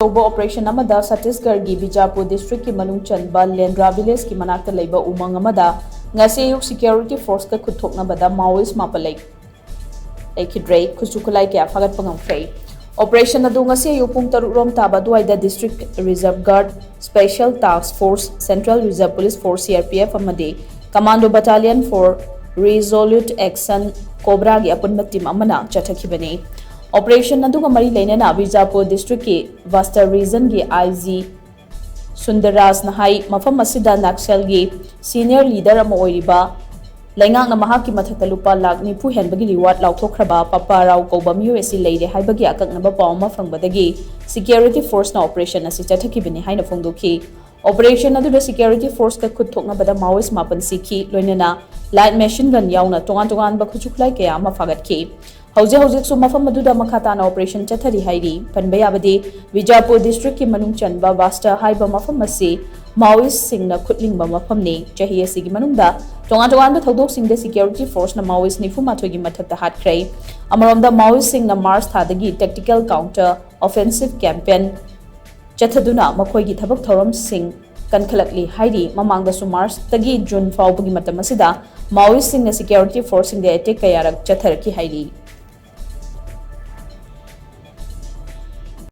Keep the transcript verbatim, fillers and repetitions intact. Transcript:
ꯇꯧꯕ operation ꯑꯃꯗ ꯁꯠꯇꯤꯁꯒꯔꯒꯤ ꯕꯤꯖꯥꯄꯨꯔ districtꯀꯤ ꯃꯅꯨꯡ ꯆꯟꯕ ꯂꯦꯟꯗ꯭ꯔꯥ villageꯀꯤ ꯃꯅꯥꯛꯇ ꯂꯩꯕ ꯎꯃꯪ ꯑꯃꯗ ꯉꯁꯤ ꯑꯌꯨꯛ security forceꯀ ꯈꯨꯠ ꯊꯣꯛꯅꯕꯗ Maoist ꯃꯥꯄꯜ ꯂꯩ-, ꯂꯩꯈꯤꯗ꯭ꯔꯦ꯫ ꯈꯨꯠꯁꯨ ꯈꯨꯠꯂꯥꯏ ꯀꯌꯥ ꯐꯥꯒꯠꯄ ꯉꯝꯈ꯭ꯔꯦ꯫ Operation ꯑꯗꯨ ꯉꯁꯤ ꯑꯌꯨꯛ ꯄꯨꯡ ꯇꯔꯨꯛ ꯔꯣꯝ ꯇꯥꯕ ꯑꯗꯨꯋꯥꯏꯗ District Reserve Guard, Special Task Force, Central Reserve Police Force, C R P F, ꯑꯃꯗꯤ Commando Battalion for Resolute Action, COBRAꯒꯤ ꯑꯄꯨꯟꯕ team ꯑꯃꯅ ꯆꯠꯊꯈꯤꯕꯅꯤ꯫ Operation ꯑꯗꯨꯒ ꯃꯔꯤ ꯂꯩꯅꯅ ꯕꯤꯖꯥꯄꯨꯔ districtꯀꯤ Bastar regionꯒꯤ I G ꯁꯨꯟꯗꯔꯔꯥꯖꯅ ꯍꯥꯏ, ꯃꯐꯝ ꯑꯁꯤꯗ ꯅꯛꯁꯦꯜꯒꯤ senior leader ꯑꯃ ꯑꯣꯏꯔꯤꯕ ꯂꯩꯉꯥꯛꯅ ꯃꯍꯥꯛꯀꯤ ꯃꯊꯛꯇ ꯂꯨꯄꯥ ꯂꯥꯈ ꯅꯤꯐꯨ ꯍꯦꯟꯕꯒꯤ reward ꯂꯥꯎꯊꯣꯛꯈ꯭ꯔꯕ ꯄꯄꯥ ꯔꯥꯎ ꯀꯧꯕ ꯃꯤꯑꯣꯏ ꯑꯁꯤ ꯂꯩꯔꯦ ꯍꯥꯏꯕꯒꯤ ꯑꯀꯛꯅꯕ ꯄꯥꯎ ꯑꯃ ꯐꯪꯕꯗꯒꯤ security forceꯅ operation ꯑꯁꯤ ꯆꯠꯊꯈꯤꯕꯅꯤ ꯍꯥꯏꯅ ꯐꯣꯡꯗꯣꯛꯈꯤ꯫ Operation ꯑꯗꯨꯗ security forceꯀ ꯈꯨꯠ ꯊꯣꯛꯅꯕꯗ Maoist ꯃꯥꯄꯟ ꯁꯤꯈꯤ, ꯂꯣꯏꯅꯅ light machine gun ꯌꯥꯎꯅ ꯇꯣꯉꯥꯟ ꯇꯣꯉꯥꯟꯕ ꯈꯨꯠꯁꯨ ꯈꯨꯠꯂꯥꯏ ꯀꯌꯥ ꯑꯃ ꯐꯥꯒꯠꯈꯤ꯫ ꯍꯧꯖꯤꯛ ꯍꯧꯖꯤꯛꯁꯨ ꯃꯐꯝ ꯑꯗꯨꯗ ꯃꯈꯥ ꯇꯥꯅ operation ꯆꯠꯊꯔꯤ ꯍꯥꯏꯔꯤ꯫ ꯄꯟꯕ ꯌꯥꯕꯗꯤ, ꯕꯤꯖꯥꯄꯨꯔ districtꯀꯤ ꯃꯅꯨꯡ ꯆꯟꯕ ꯕꯥꯁꯇꯔ ꯍꯥꯏꯕ ꯃꯐꯝ ꯑꯁꯤ Maoistꯁꯤꯡꯅ ꯈꯨꯠꯂꯤꯡꯕ ꯃꯐꯝꯅꯤ꯫ ꯆꯍꯤ ꯑꯁꯤꯒꯤ ꯃꯅꯨꯡꯗ ꯇꯣꯉꯥꯟ ꯇꯣꯉꯥꯟꯕ ꯊꯧꯗꯣꯛꯁꯤꯡꯗ security forceꯅ Maoist ꯅꯤꯐꯨ ꯃꯥꯊꯣꯏꯒꯤ ꯃꯊꯛꯇ ꯍꯥꯠꯈ꯭ꯔꯦ꯫ ꯑꯃꯔꯣꯝꯗ, Maoistꯁꯤꯡꯅ March ꯊꯥꯗꯒꯤ tactical counter offensive campaign ꯆꯠꯊꯗꯨꯅ ꯃꯈꯣꯏꯒꯤ ꯊꯕꯛ ꯊꯧꯔꯝꯁꯤꯡ ꯀꯟꯈꯠꯂꯛꯂꯤ ꯍꯥꯏꯔꯤ꯫ ꯃꯃꯥꯡꯗꯁꯨ Marchꯇꯒꯤ June ꯐꯥꯎꯕꯒꯤ ꯃꯇꯝ ꯑꯁꯤꯗ Maoistꯁꯤꯡꯅ security forceꯁꯤꯡꯗ attack ꯀꯌꯥꯔꯛ ꯆꯠꯊꯔꯛꯈꯤ ꯍꯥꯏꯔꯤ꯫